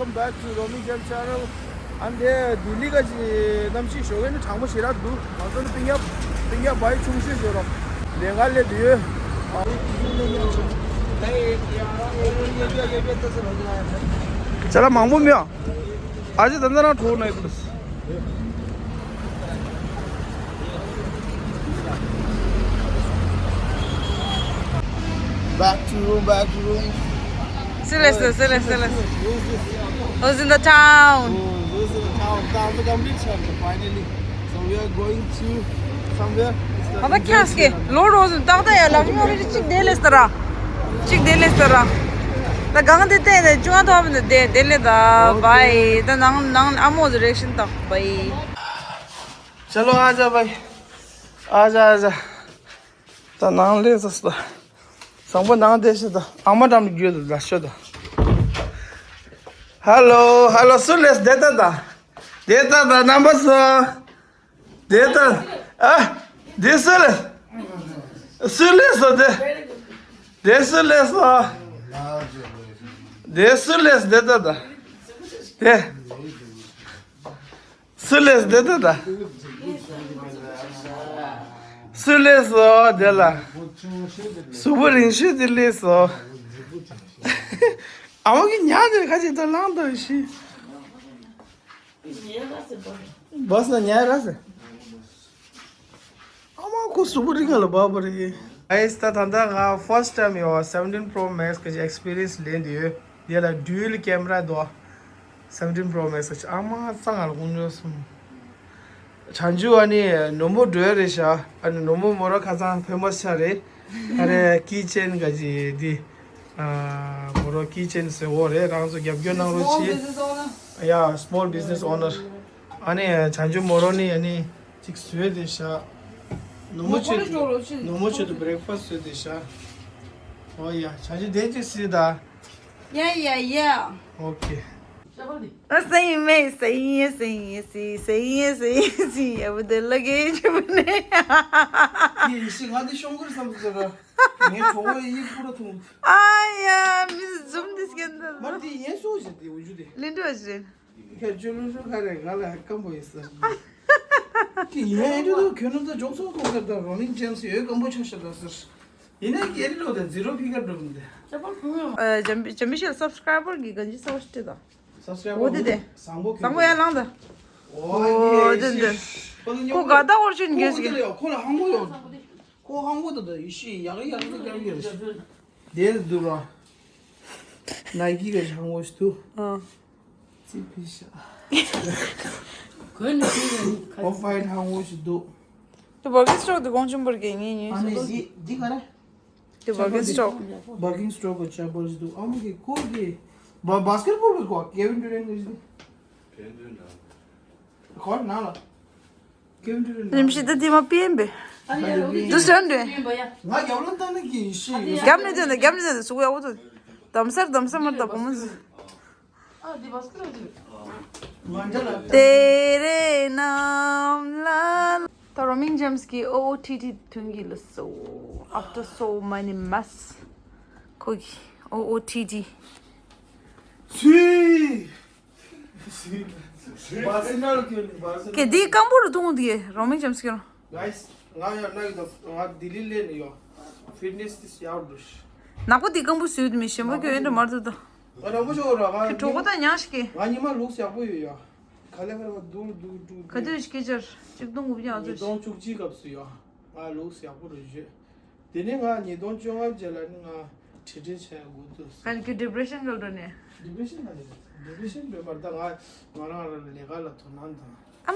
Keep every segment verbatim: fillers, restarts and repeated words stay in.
Welcome back to Romi Jam channel. ཨ་འདི་ལྡི་ལི་ག་ཅི་གནམ་གཤིས་ཞོགས་ཀས་ནི་གྲང་མོ་ཞེ་དྲག་འདུག་ང་ཚོ་ནི་པིང་ཡ་པིང་ཡ་བའི་ཆུང་ཤོས་ཡོད་རོགས། ལས་ཀ་ལས་དུས་ཡོད། ཅ་ལག་མང་པོ་མེད། ཨ་ཅེ་ད་ལྟ་རང་གྲོགས་ན་ཡོད། Back to room, back to room. Seriously, seriously, seriously. Who's in the town? Who's in the town? That's the complete center, finally. So we are going to somewhere. ཨ་ད་ཁྱགས་ཀྱི་ལོ་རོ་ཟིན་ཏག་ཏག་ཡ་ལག་ཉོ་རེ་གཅིག་དེ་ལས་ཏར་ར། གཅིག་དེ་ལས་ཏར་ར། ད་གང་དེ་བལྟས་ནས་ཅུང་ཐོབ་ནས་དེ་དེ་ལས་ད་བའི་ད་ནང་ནང་ཨ་མོ་ཟི་རེག་ཤིན་ཏག་བའི། चलो आ जा भाई। आ जा, आ जा। ད་ནང་ལས་ས་ས། བཟང་པོ་ནང་བསྡད་ཤི་ད། ཨ་མ་འགྲམ་རྒྱུད་ལ་ཤོད་ད། ཧ་ལོ་ཧ་ལོ། སུ་ལས་བསྡད་ད་ད། བསྡད་ད་ད་རྣམ་པ་སོ། བསྡད་ད། ཨ། བསྡད་སུ་ལས། སུ་ལས་སོ་བསྡད། བསྡད་སུ་ལས་སོ། བསྡད་སུ་ལས་བསྡད་ད་ད། བསྡད། སུ་ལས་བསྡད་ད་ད། སུ་ལས་སོ་དེ་ལ། གཟུགས་པོ་རིང་ཤོས་དེ་ལས་སོ། ཨ་མ་གི་ཉག་དེ་ཁ་ཅིག་ད་ལངས་ད་ཤི། བས་ན་ཉལ་ར་ཟེར། ཨ་མ་ཁོ་གཟུགས་པོ་རིང་ང་ལ་བབ་པ་རེད། ཨེས་ད་ད་ད་ང་first time ཡོད་seventeen Pro Max གི་experience ལེན་དུས་ཡོད། དེ་ལ་dual camera དོ། seventeen Pro Max ཨ་མ་ཙང་ང་ལ་ཁོང་ཉོ་སོང་། བྱང་ཆུབ་ཨ་ནི་ནོར་བུ་འགྲོ་ཡ་རེད་ཤག་ཨ་ནི་ནོར་བུ་མོ་ར་ཁ་ཚང་ཕེ་མ་ཤ་རེད། ཨ་རེ་ཀི་ཅན་ག་ཅི་དེ། ཨ་མོ་ར་ཀི་ཅན་ཟེར་འོ་རེད། རང་ཚོ་རྒྱབ་སྐྱོར་གནང་རོགས་གྱིས། ཡ་small business owner། ཨ་ནི་བྱང་ཆུབ་མོ་ར་ནི་ཨ་ནི་ཅིག་བཟོས་ཏེ་ཤག་ནོར་མོ་ཆེད་དུ་ནོར་མོ་ཆེད་དུ་breakfast བཟོས་ཏེ་ཤག་ཨོ་ཡ་བྱང་ཆུབ་དེ་ཅིག་སྲིད་ད། Yeah, yeah, yeah. Okay. ཨ་སེ་ཡིན་མེད་སེ་ཡིན་སེ་ཡིན་སེ་སེ་ཡིན་སེ་ཡིན་སེ་ཡིན་ཨ་བུ་དེ་ལ་གེ་ཆུ་བུ་ནེ། ཡེ་ཤི་ང་འདི་ཤོང་གུར་བསམ་ཟེར་ར། ངའི་གྲོགས་པོ་ཡི་ཀུ་ར་ཐུང་། ཨ་ཡ་མི་འཛུམ་འདི་སྐྱེན་ད། མ་འདི་ཡན་སོ་ཞེ་དེ་འུ་ཅུ་དེ། ལིན་ཏུ་ཨ་ཅི་རེད། ཁྱེད་ཅོ་ལུ་ཤོ་ཁ་རེ་ང་ལ་སྐམ་པོ་ཡིན་ཟེར། ཀི་ཡིན་ཨེ་འདི་དུ་ཁྱོད་ནུ་ད་ཇོག་སོང་ཁོང་ཁ་ད་རོ་ལིན་ཇེམ་སི་ཡོད་སྐམ་པོ་ཆ་ཤ་ད་ཟེར། ཡིན་ན་ཀི་ཨེ་འདི་ལོ་ད་ཛི་རོ་ཕི་ཀ་འགྲོ་མི་འདི། ཨ་ཇམ་ཇམ་པི་ཤེལ་སབ་སི་ཀ་རའི་བར་གི་ག་ཅི་སོ་ཤི་ད། སབ་སི་ཀ་རའི་བར་འོ་དེ་དེ། བཟང་པོ་བཟང་པོ་ཡ་ལང་ད། ཨོ་དེ་དེ། ཁོ་ག་ད་འོར་ཆུན་གྱོས་ཀྱི། ཁོ་ལ་ཧང་པོ་ཡོད། ཁོ་ཧང་པོ་ད་ད་ཡི་ཤི་ཡག་ཡག་ཡག་ཡག་ཡག་རེད། དེ་འདུག་ར། ནའི་ཀི་ག་ཧང་པོ་ཞིག་འདུག་ཨ། ཙི་ཕི་ཤ། ཁོས་ནི་ཁོས་ནི་ཁ། ཨོཕ་ཝའིཊ་ཧང་པོ་ཞིག་འདུག་དེ་བར་གི་སི་ཊོག་དེ་གོང་ཆུང་བར་གི་ངའི་ཉོས་ཨ་ནི་སོང་། འདི་འདི་ག་རེ། དེ་བར་གི་སི་ཊོག་བར་གི་སི་ཊོག་གི་ཆ་པལ་ཞིག་འདུག་ཨ་མ་གི་ཁོ་གི་བ་བྷ་སི་ཀེཊ་བྷོལ་གི་ཁོ་ཀེ་ཝིན་ཌུ་རན་གི་ཞིག་འདུག་ཁོ་ནང་ལ། རིམ་བཞིན་ད་དེ་མ་པིན་པས། དུ་སོན་འདྲེ། ང་རྒྱབ་ལ་བཏང་ན་གི་ཤི་ཡོད། རྒྱབ་ནས་བཏོན་ད་རྒྱབ་ནས་བཏོན་ད་གཟུགས་ཡག་པོ་ཐོན། དམ་སར་དམ་སར་མར་ད་བུ་མོ་ཟི། དེ་རེ་ནམ་ལ། ད་རོ་མིང་ཇེམ་སི་གི་ཨོ་ཨོ་ཊི་ཊི་ཐོན་གི་ལ་སོ། After so many months ཁོ་གི་ཨོ་ཨོ་ཊི་ཊི། སུའི། གལ་ཏེ་སྐམ་པོ་རུ་གཏོང་དེ་རོ་མིང་ཇེམ་སི་ཀྱི་རོ། Guys ང་ཡང་ན་ཡོད་ང་ལྡི་ལི་ལས་ནས་ཡོད། ཕིཊ་ནེ་སི་དེ་ཡག་འགྲོ་ཤི། ནག་པོ་དེ་སྐམ་པོ་བཟོས་དུ་མི་ཞིམ་པོ་ཁྱོད་ཡོད་འགྲོ་མར་དུ་ད། ང་ནག་པོ་ཤོག་ར་ང་གྲོགས་པོ་ད་ཉག་ཤི་གི། ང་ཉི་མ་ལུགས་ཡག་པོ་ཡོད་ཡ། ག་ལེ་ག་ལེ་བ་དུར་དུར་དུར། ག་དུས་ཤི་ཀི་ཅར་གཅིག་སྟོང་དགུ་བརྒྱ་ཨ་ཉིས་ཚོ་སྟོང་བཅུ་གཅིག་སྐབས་སུ་ཡོད། ང་ལུགས་ཡག་པོ་རུ་བཞོས། དེ་ནས་ང་ཉིས་སྟོང་བཅོ་ལྔ་རྗེས་ལ་ནི་ང་ཁྲིད་ཁྲིད་བྱས་དགོས་འདུག་ཟེར། ག་ནི་ཁྱོད་ཌི་པི་རེ་ཤན་ག་ལ་འགྲོ་ནས། ཌི་པི་རེ་ཤན་ག་ནས་ཌི་པི་རེ་ཤན་འགྲོ་མར་ད་ང་ང་རང་རང་ལས་ཀ་ལ་དོ་སྣང་དང་། ཨ་མ།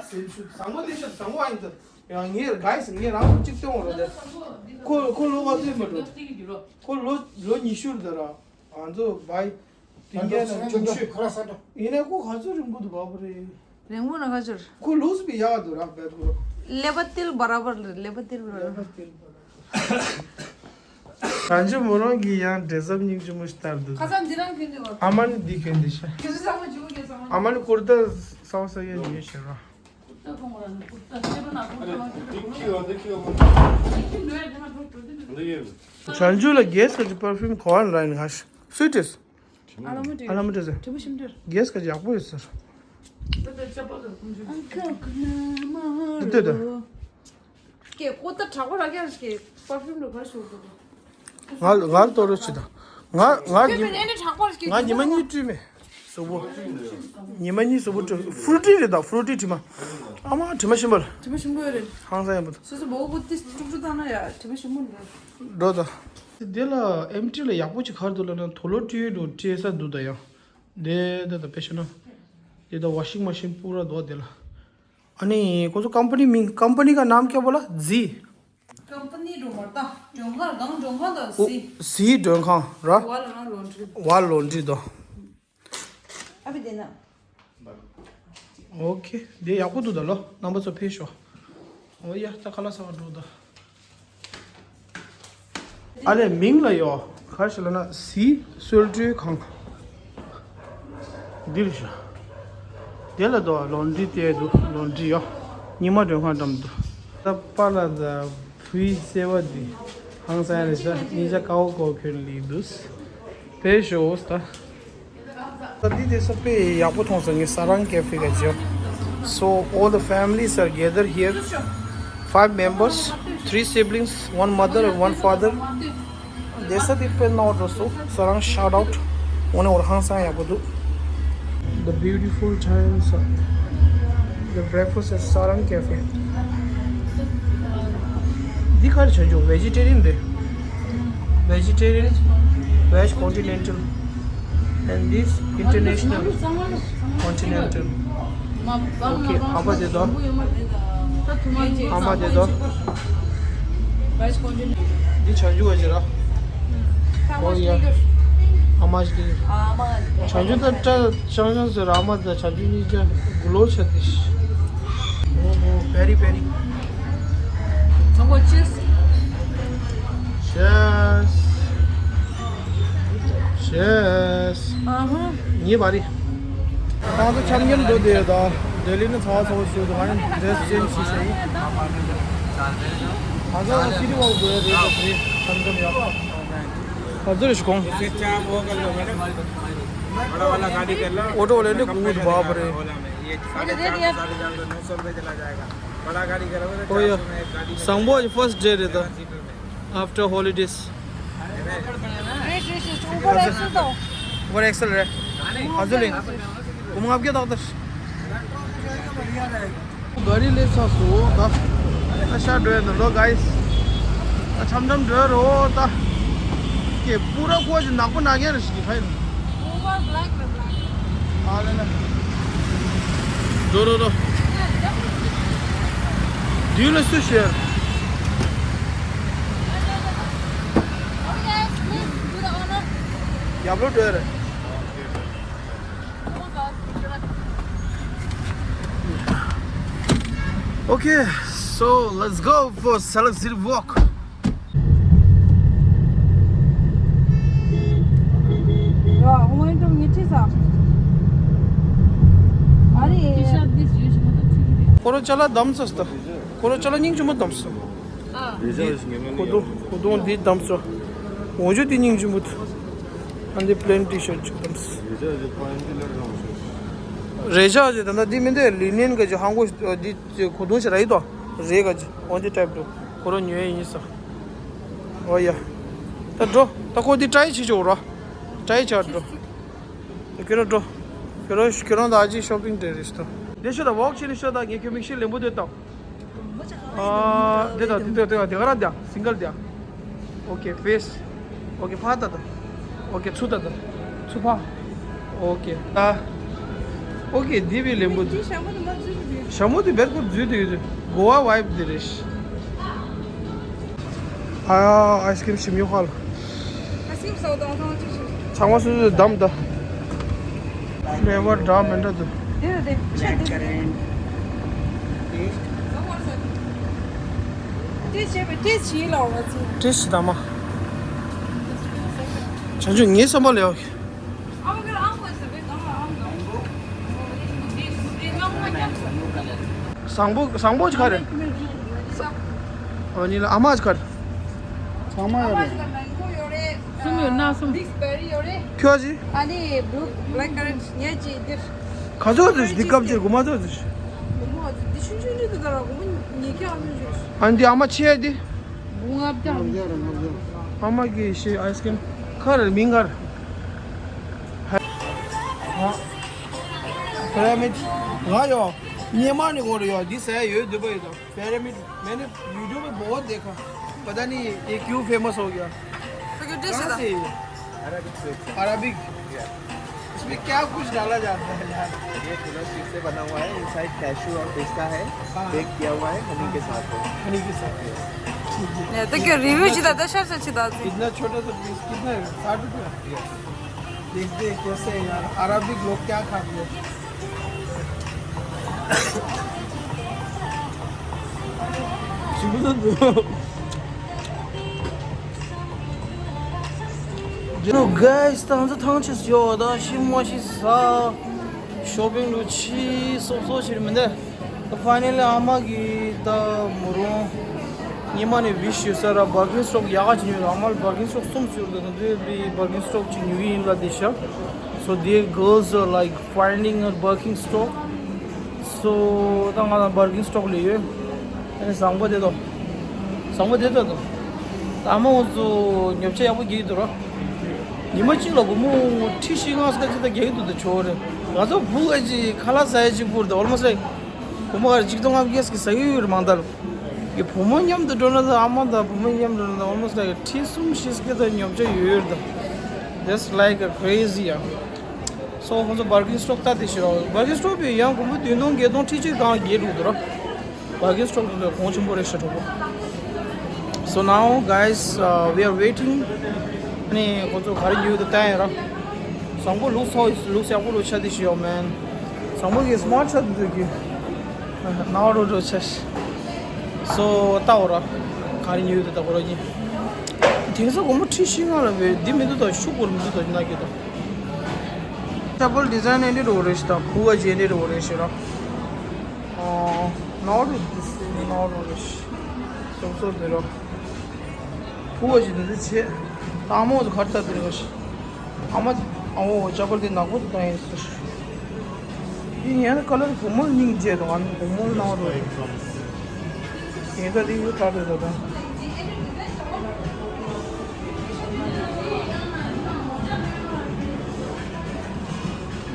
སེམས་ཤུགས་བཟང་པོ་དེ་ཤོད་བཟང་པོ་ཨ་ཡིན་ད། ཡང་ངས་ག་ཡིན་ཟེར་ངས་རང་ཚོ་གཅིག་སྟོན་འོང་རོགས་དེ། ཁོ་ཁོ་ལོ་ག་ཚོད་མ་འགྲོ། ཁོ་ལོ་ལོ་ཉི་ཤུ་རེད་ད་ར། ང་ཚོ་བའི། དེ་ངས་ན་ཆུང་ཆུང་ཁ་ལག་ས་འགྲོ། ཡིན་ན་ཁོ་ག་ཚོད་རིང་པོ་འདུག་བ་པ་རེད། རིང་པོ་ན་ག་ཚོད། ཁོ་ལུགས་སུ་ཡག་འདུག་ར་བེད་ཁོ། ཀླད་པ་ཏིལ་བ་ར་བར་ཀླད་པ་ཏིལ་བ་ར་བར། བྱང་ཆུབ་མོ་རང་གིས་ཡང་འདྲེ་ཟབ་སྙིང་རྗེ་མོ་ཞིག་ལྟར་འདུག་ཁ་སང་འདི་རང་གྱོན་འདུག་བ། ཨ་མ་ནི་འདི་གྱོན་འདི་ཤ། ཁྱེད་ཚོ་ཚང་མ་ཇུ་གྱོན་ཚང་མ། ཨ་མ་ནི་ཀུར་ཏ་སང་སང་ཡང་ཉོས་ཤེས་ར། ཀུར་ཏ་ཐོང་ར་ནི་ཀུར་ཏ་ཤེས་པ་ན་ཀུར་ཏ་མ་ཤེས་པ་ན་ཀུར་ཏ། འདི་ཁྱི་བ་འདི་ཁྱི་བ། འདི་ཁྱི་འདུག་ཡ་འདི་ན་ཀུར་ཏ་འདི་འདུག་བྱང་ཆུབ་ལ་གེས་ཀ་ཅི་པར་ཕིའུམ་གོ་ཨོན་ལ་ཡིན་ཧ་ཤ། Sweetest. ཨ་ལ་མོ་ཏི། ཨ་ལ་མོ་ཏི་ཟེར། དྲི་མ་ཞིམ་འདིར། གེས་ཀ་ཡག་པོ་ཡོད་ཟེར། ཨ་ཁ་ཁ་མ་ཏི་ཏི་ཏི། ཀེ་ཀོ་ཏ་དྲག་པོ་ར་ཀེ་ར་ཀེ་པར་ཕིའུམ་ར་ག་ཤོར་འདུག་ང་ང་ཏོ་རོ་ཆི་ད། ང་ང་ཉི་ཀེ་ཨེ་ནི་དྲག་པོ་ར་ཀེ་ང་ཉི་མ་གཉིས་བཀྲུས་མེད། གཟུགས་པོ། ཉི་མ་གཉིས་གཟུགས་པོ་བཀྲུས། ཕུ་རུ་ཊི་རེད་ད། ཕུ་རུ་ཊི་དྲི་མ། ཨ་མ་དྲི་མ་ཞིམ་པར། དྲི་མ་ཞིམ་པོ་ཡོད་རེད། ཧང་སང་ཡིན་པ། སོ་སོ་བོ་བོ་ཏི་ཀྲུག་ཀྲུག་བཏང་ན་ཡ་དྲི་མ་ཞིམ་པོ་འདུག་འགྲོ་ད། དེ་ལ་ཨེམ་ཊི་ལ་ཡག་པོ་ཅིག་ག་རེ་འདུག་ལབ་ན་དུག་ལོག་བཀྲུས་འདུག་བཀྲུས་ས་འདུག་ད་ཡང་། དེ་ད་ད་དཔེ་བཤད་ན། དེ་ད་ཝ་ཤིང་མ་ཤིན་པུ་ར་འདུག་དེ་ལ། ཨ་ནི་ཁོ་ཚོ་ཀམ་པ་ནི་མིང་། ཀམ་པ་ནི་ག་ནམ་ཀྱ་བོ་ལ་ཛི། ཀམ་པ་ནི་འགྲོ་མ་ད་མགྲོན་ཁང་གང་མགྲོན་ཁང་ད་ཨོ་ཟི། ཟི་མགྲོན་ཁང་ར། ཝ་ལ་ན་ལོན་ཌི་རི། ཝ་ལོན་ཌི་རི་དོ། ཨ་བི་དེ་ན། ཨོ་ཁེ། དེ་ཡག་པོ་འདུག་ད་ལོ། རྣམ་པ་ཚོ་ཕེབས་ཤོག་ཨོ་ཡ་ད་ཁ་ལག་ཟ་བར་འགྲོ་ད། ཨ་ལས་མིང་ལ་ཡོ། ག་རེ་ཞིག་ལབ་ན་ཟི་གསོལ་མགྲོན་ཁང་། འདིར་ཤོག་དེ་ལ་དོ་ལོན་ཌི་རི་དེ་འདུག་ལོན་ཌི་རི་ཡོ། ཉི་མ་མགྲོན་ཁང་འགྲམ་དུ། ད་པཱ་ལགས་དང་བུའི་སྐྱེ་བ་འདི། ཧང་སང་རེད་ཤག་གཉིས་ཆ་ཀའོ་ཀའོ་གྱོན་ལི་འདུག་དེ་ཤོག་ད། ད་འདི་དེ་ས་དཔེ་ཡག་པོ་མཐོང་སོང་ངས། Sarang Cafe ག་ཅིག So all the families are gathered here. Five members, three siblings, one mother and one father. དེ་ས་དེ་དཔེ་ནོར་འགྲོ་སོང་། Sarang, shout out. འོ་ན་འོར་ཧང་སང་ཡག་པོ་འདུག The beautiful times, uh, the breakfast at Sarang Cafe. འདི་ག་རེ་བྱ་རྒྱུ། Vegetarian རེད། Vegetarian, veg continental, and this international continental. Okay, ཨ་ཕ་དེ་དོ། ཨ་མ་དེ་དོ། འདི་བྱ་རྒྱུ་བ་ཅི་ར། ཨོ་ཡ། ཨ་མ་ཞིག་བྱ་རྒྱུ་ད་བཀྲ་ཤང་ཤང་ཟེར། ཨ་མ་དང་བྱ་རྒྱུ་གཉིས་ཆ་གུ་ལོ་ཆ་དེ། ཨོ་ཧོ། very very. ཚང་མ་ཅེས། Cheers. Cheers. ཨ་ཧ། ངའི་བ་རི། ང་ཚོ་འཆམ་མཉམ་འགྲོ་བསྡད་ཡོད་ད། ལྡི་ལི་ནས་ཚ་བ་ཚ་བོ་ཞིག་འདུག་ང་ཡང་ཌི་རེ་སི་ཅེན་ཇི་བྱས་ཡིན། ང་ཚོ་སི་ཊི་ཝོག་འགྲོ་ཡ་རེད་ད། དེ་འཆམ་འཆམ་ཡོད། ག་ཚོད་རེད་ཞུ་གོང་། बड़ा वाला गाड़ी कर लो। ऑटो वाले ने कूद बाप रे। ये साढ़े चार सौ, साढ़े चार सौ, नौ सौ रुपये चला जाएगा। बड़ा गाड़ी करोगे तो ཨོ་ཡ། चार सौ में एक गाड़ी में བཟང་པོ་ཨ་ཅི་first day རེད་ད། After holidays. Rest rest rest Uber excel तो। ऊबर एक्सेल རེད། ཨ་ཟོ་ལིང་། ཀུམ་ང་བརྒྱ་ཏག་ཏག་ག་རི་ལས་ཚ་སོ་ད། ཨ་ཤ་འགྲོ་ཡ་ནོ་ལོ་guys། ཨ་འཆམ་འཆམ་འགྲོ་ཡ་རོ་ད། ཀེ་པུ་ར་ཁོ་ཅི་ནག་པོ་ནག་ཡ་རེ་ཞིག་ཧ་ཡིན། ཨ་ལེ་ལེ། འགྲོ་རོ་རོ། Do you listen to share? ཡབ་ལོ་འགྲོ་ཡ་རེད། Okay, so let's go for Salak City walk. ཁོ་རང་ཅ་ལག་བསྡམས་ཚར་སོང་། ཁོ་རང་ཅ་ལག་སྙིང་རྗེ་མོ་བསྡམས་སོང་། ཁོ་དོ་ཁོ་དོ་འདི་བསྡམས་སོང་། འོ་ཇོ་འདི་སྙིང་རྗེ་མོ་འདུག་ཨ་འདི་པི་ལེན་ཊི་ཤར་ཊི་ཅིག་བསྡམས་སོང་། རེ་ཞག་ཅིག་ད་ལྟ་འདི་མི་འདུག་ལི་ནན་ག་ཅིག་ཧང་གོ་འདི་ཁོ་དོ་ཞིག་ར་ཡི་དོ། རེ་ག་ཅིག་འོ་འདི་ཊའིབ་འདུག་ཁོ་རང་ཉོ་ཡ་ཡིན་ས། འོ་ཡ། ད་འགྲོ། ད་ཁོ་འདི་ཊའི་བྱེད་ཆོག་ར། ཊའི་བྱ་འགྲོ། ད་ཁྱོད་རང་འགྲོ། ཁྱོད་རང་ཁྱོད་རང་ད་ཨ་ཅིག་ཤོ་པིང་ཊེ་རེ་རེད་ད། དེ་ཤོད་ད་ཝོག་བྱེད་ནི་ཤོད་ད། ངས་ཁྱོད་མིག་ཤེལ་ལེན་པོ་དེ་བཏང་། ཨ། དེ་ད་དེ་དེ་དེ་ག་ར་དེ་སིང་གལ་དེ། ཨོ་ཁེ། ཕེ་སི། ཨོ་ཁེ། ཕར་ལྟ་ད། ཨོ་ཁེ། ཚུར་ལྟ་ད། ཚུར་ཕར། ཨོ་ཁེ། ད། ཨོ་ཁེ། དེ་བས་ལེན་པོ་དེ། ཞྭ་མོ་དེ་མ་འཛུལ་ཞིག་རེད། ཞྭ་མོ་དེ་བེར་ཀོ་འཛུལ་དེ་ཡོད་དེ། གོ་བ་ཝའིབ་དེ་རེད། ཨ། ཨའི་སི་ཁི་རིམ་ཞིམ་ཡོད་ཧ་ལ། ཨའི་སི་ཁི་རིམ་ཟ་བ་དང་ཚང་མ་ཅིག་ཞིག་ཚང་མ་སོ་སོས་བདམས་ད། ཕི་ལེ་བར་འདྲ་མི་འདྲ་འདུག་དེ་ལ་དེ་ཆེ་དེ་རེད། ཏེས་བྱས་པའི་ཏེས་བྱིས་ལ་བ་ཚིག་ཏེས་བྱེད་དང་མ། བྱང་ཆུབ་ངའི་བསམ་པ་ལས་བ། བཟང་པོ་བཟང་པོ་ཅིག་ག་རེད། ཨ་ནི་ལ་ཨ་མ་ཅིག་ག་རེད། ཚང་མ་ཡོད་རེད། གསུམ་ཡོད་ན་གསུམ། Mix berry ཡོད་རེད། ཁྱོད་ཅི། ཨ་ནི་blue black currant ངས་ཅི་འདིར། ག་ཚོད་དུ་འདི་སྐབས་ཅིག་གོ་མ་ཚོད་དུ། གོ་མ་འདི་ཆུང་ཆུང་ནི་དུ་ད་ར་གོ་མ་ཉེ་ཁྱ་ཨ་མི་ཞུ། ཨ་འདི་ཨ་མ་ཆེ་འདི། བུ་ལྔ་བརྒྱ། ཨ་མ་གི་ཤེ་ice cream ཁར་མིང་ཁར། Pyramid ང་ཡོ། ཉེ་མ་ནི་གོ་རེ་ཡོ་འདི་ཟེ་ཡོད་འདི་པ་ཡོད་དོ། Pyramid मैंने वीडियो में बहुत देखा। पता नहीं ये क्यों फेमस हो गया। तो क्यों डिश कहाँ से है ये? Arabic sweet. अरबिक। इसमें क्या कुछ डाला जाता है यार? ये फूलों सीड से बना हुआ है, इनसाइड कैशू और पिस्ता है। हाँ। बेक किया हुआ है हनी के साथ है। हनी के साथ। ठीक है। तो क्या रिव्यू जी दादा शर से अच्छी दादी। इतना छोटा सा पीस कितना है? साठ रुपया। देखते हैं कैसे है यार, अरबिक लोग क्या खाते हैं। Hello guys, ད་ང་ཚོ་ཐང་ཆད་ཡོད་ད་ཤི་མ་ཤི་ས་ཤོ་པིང་ལུ་ཆི་སོ་སོ་ཤི་མི་འདུག་ད་ཕའི་ནལ་ལི་ཨ་མ་གི་ད་མོ་རང་ཉི་མ་ནས་བི་ཤི་ཡོད་ས་ར་བར་གིང་སི་ཊོག་ཡག་ག་ཅིག་ཉོས། ཨ་མ་ལ་བར་གིང་སི་ཊོག་གསུམ་ཟེར་འདུག་ད་དེ་བི་བར་གིང་སི་ཊོག་ཅིག་ཉོ་གི་ཡིན་ལ་དེ་ཤ། So these girls are like finding a Birkenstock. So ད་ང་ལ་བར་གིང་སི་ཊོག་ལས་ཡོད། ཨ་ནི་བཟང་པོ་དེ་དོ། བཟང་པོ་དེ་དོ་དོ། ད་ཨ་མ་འོ་ཚོ་ཉོ་ཆ་ཡག་པོ་རྒྱག་གི་འདུག་ར། ཉི་མ་གཅིག་ལ་སྒོར་མོ་ཁྲི་བཞི་ལྔ་ཙམ་ཅིག་ད་རྒྱག་གི་འདུག་ད་ཆོག་རེད། ང་ཚོ་བུ་ག་ཅིག་ཁ་ལག་ཟ་ཡ་ཅིག་བུར་ད་almost like སྒོར་མོ་ག་རེ་གཅིག་སྟོང་ལྔ་བརྒྱ་ཟ་གི་ཡོད་རེད་མང་མཐའ་ལ། གི་བུ་མོ་མཉམ་དུ་འགྲོ་ན་ད་ཨ་མ་དང་བུ་མོ་མཉམ་འགྲོ་ན་ད་almost like ཁྲི་གསུམ་བཞི་ཙམ་ད་ཉོ་ཆ་ཡོད་རེད་ད། That's like a crazy ཡ། So ཁོང་ཚོ་བར་གིང་སི་ཊོག་ལྟ་དེ་ཤི་རོགས། བར་གིང་སི་ཊོག་པའི་ཡང་སྒོར་མོ་བདུན་སྟོང་བརྒྱད་སྟོང་ཁྲི་གཅིག་སྟོང་བརྒྱད་འགྲོ་འདུག་ར། བར་གིང་སི་ཊོག་འདི་གོང་ཆེན་པོ་རེད་ཤག་གྲོགས་པོ། So now guys, uh, we are waiting. ཨ་ནི་ཁོང་ཚོ་ག་རེ་ཉོས་འདུག་ལྟ་ཡིན་ར། བཟང་པོ་ལུགས་སོ་ལུགས་ཡག་པོ་ལོ་ཆ་དེ་ཤི་ཡོད་མེན། བཟང་པོ་གི་སི་མཱར་ཊི་ཆ་དེ་འདུག་གི། ནའོ་རོ་རོ་ཆ་ཤི། So ལྟ་འོ་ར། ག་རེ་ཉོས་འདུག་ད་ཁོ་ར་གི། དེང་སང་སྒོར་མོ་ཁྲི་བཞི་ལྔ་ལ་བས་འདི་མི་འདུག་ད་ཤུགས་པོར་མི་འདུག་ད་ན་གི་ད། ཅ་པལ་ཌི་ཛའིན་ཨེ་འདྲ་རོ་རེ་ཤི་ད་བུ་བ་ཅི་ཨེ་འདྲ་རོ་རེ་ཤི་ར། ཨོ། ནོར་ནོར་ནོར་ཤི། སོ་སོ་དེ་རོ། བུ་བ་ཅི་དེ་ཚོ་ཆེ། ཏག་མོ་ཚོ་ཁར་ཚ་དེ་རོ་ཤི། ཨ་མ། ཨོ་ཅ་པལ་དེ་ནག་པོ་དེ་ད་ཡིན་ཟེར། ཡིན་ཡང་ཁ་ལར་བུ་མོ་སྙིང་རྗེ་དང་ཨ་ནི་བུ་མོ་ནོར་རོ། དེ་ད་དེ་ཡོད་ད་དེ་ད་ད།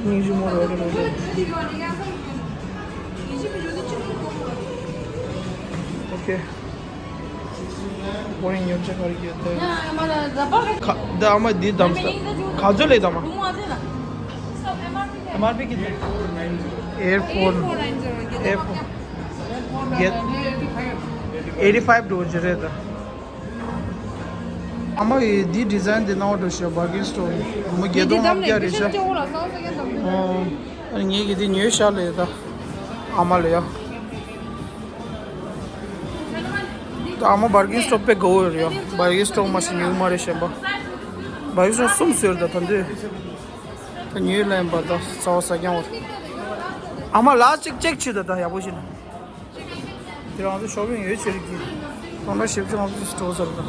སྙིང་རྗེ་མོ་རོ་རོ་རོ། ཨོ་ཁེ། ཁོ་རང་ཉོ་ཆ་ག་རེ་ཡོད་དེ། ཁ་ད་ཨ་མ་འདི་དམ་ས། ག་ཚོད་ལས་དམ་མ། M R P གི་དེ། Air four. Air four. Eighty five འགྲོ་རྒྱུ་རེད་ད། ཨ་མ་ཡི་འདི་ཌི་ཛའིན་འདི་ནང་འགྲོ་ཤག་བར་གིང་སི་ཊོག་ནི་མི་བརྒྱད་སྟོང་ལྔ་བརྒྱ་རེད་ཤག་ཨ་ངས་ཀྱི་འདི་ཉོས་ཤག་ལས་ད། ཨ་མ་ལ་ཡ། ད་ཨ་མ་བར་གིང་སི་ཊོག་དཔེ་དགའ་བོ་ཡོད་རེད་ཡ། བར་གིང་སི་ཊོག་མ་ཞིག་ཉོ་གི་མ་རེད་ཤག་པ། བར་གིང་སི་ཊོག་གསུམ་བཟོས་རེད་ད་ད་འདི། ད་ཉོས་ལ་ཡིན་པ་ད་ཚ་བ་ཟ་རྐྱང་བ། ཨ་མ་ལ་ཅིག་ཅེག་བྱེད་ད་ད་ཡག་པོ་བྱེད་ན། དེ་རང་ཚོ་ཤོ་པིང་ཡོད་ཅེ་རིག་གི། ཁོང་ལ་ཞིབ་ཅིག་ང་ཚོ་སྤྲོ་ཟེར་ད།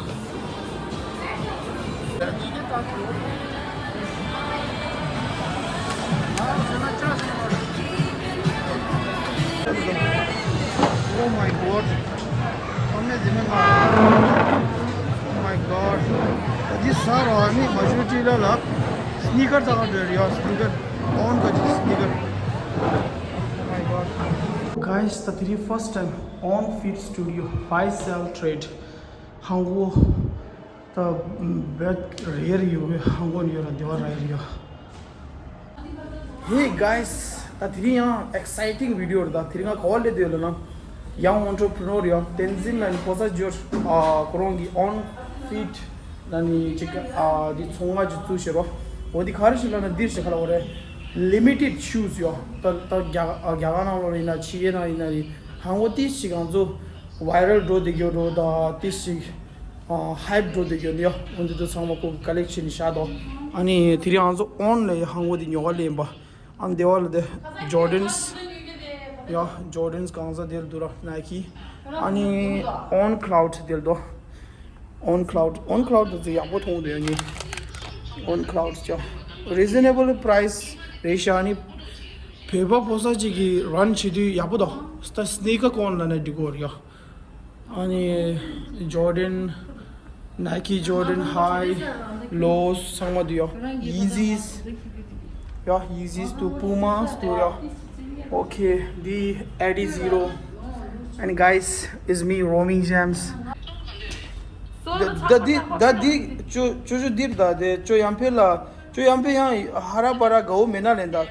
Oh my god. Oh my god. འདི་ཟ་རོ་ཨ་ནི་མ་ཞུ་ཅི་ལ་ལ། སི་ནི་ཀར་ད་ག་འདྲ་ཡོད། སི་ནི་ཀར། ཨོན་ག་ཅི་སི་ནི་ཀར། Oh my god. Guys, ད་དེ་རིང་first time On Feet Studio Buy Sell Trade ཧང་གོ། ད་བེད་རེར་ཡོད་པའི་ཧང་གོ་ནས་ཡོད་ར་དེ་བ་ར་ཡོད། Hey guys, ད་དེ་རིང་ཡང་exciting video རེད། ད་དེ་རིང་ང་ག་བ་སླེབས་བསྡད་ཡོད་ལབ་ན། Young entrepreneur ཡང་བསྟན་འཛིན་ལ་ནི་ཕོ་གསར་འབྱོར། ཨ་ཁོ་རང་གི་On Feet ལ་ནི་ཅིག་ཨ་འདི་ཚོང་ཁང་ཅིག་བཙུགས་ཤེས་རོ། འོ་འདི་ག་རེ་ཞིག་ལབ་ན་འདིར་ཞིག་ག་ལ་འོ་རེད། Limited shoes ཡོད། ད་ད་རྒྱ་རྒྱ་གར་ནང་ལོགས་ཡིན་ན་ཕྱི་རྒྱལ་ནང་ཡིན་ན་རེད། ཧང་གོ་ཏི་ཞིག་ང་ཚོ་viral འགྲོ་བསྡད་རྒྱུ་རོ་ད་ཏི་ཞིག་ཨ་hype འགྲོ་བསྡད་རྒྱུ་འདི་ཡོད། འོ་འདི་ཚོ་ཚང་མ་ཁོ་གི་ཀ་ལེག་ཤན་བཞག་འདུག་ཨ་ནི་དེ་རིང་ང་ཚོ་On ལ་ཧང་གོ་འདི་ཉོ་ག་སླེབས་པ། ཨ་ནི་དེ་བ་ལ་དེ་Jordans ཡ་Jordans གང་ཟག་དེར་འདུག་ར་Nike ཨ་ནི་On Cloud དེར་འདུག On Cloud On Cloud དེ་ཚོ་ཡག་པོ་མཐོང་འདུག་ཡ་ནི། On Clouds ཅོ། Reasonable price རེད་ཤག་ཨ་ནི་བོད་པ་ཕོ་གསར་ཅིག་གིས་run བྱེད་དུས་ཡག་པོ་འདུག་ད་sneaker con ལབ་ན་འགྲིག་གི་རེད་ཡ། ཨ་ནི་Jordan, Nike Jordan High, Lows ཚང་མ་འདུག་ཡ། Yeezys ཡ། Yeezys འདུག Pumas འདུག་ཡ། Okay, འདི Adizero. And guys, it's me, Roaming Gems. ད་ད་འདི་ད་འདི་ཅོ་ཅོ་ཅོ་འདིར་ད་དེ་ཅོ་ཡང་ཕེ་ལ་ཅོ་ཡང་ཕེ་ཡང་ཧ་ར་པ་ར་དགའ་བོ་མེད་ན་ལེན་ད།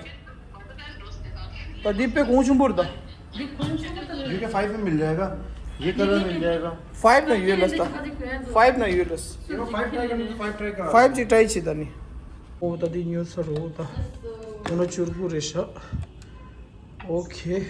ད་འདི་དཔེ་གོང་ཆེན་པོ་རེད་ད། ये क्या फाइव में मिल जाएगा? ये कलर मिल जाएगा? Five ན་ཡོད་ལས་ད། Five ན་ཡོད་ལས། ये five try करने तो five try करा। Five ཅིག་try བྱེད་ད་ནི། ཨོ་ད་འདི་ཉོས་ཚར་རོ་ད། ཁོ་ན་བཅུ་དགུ་རེད་ཤག Okay.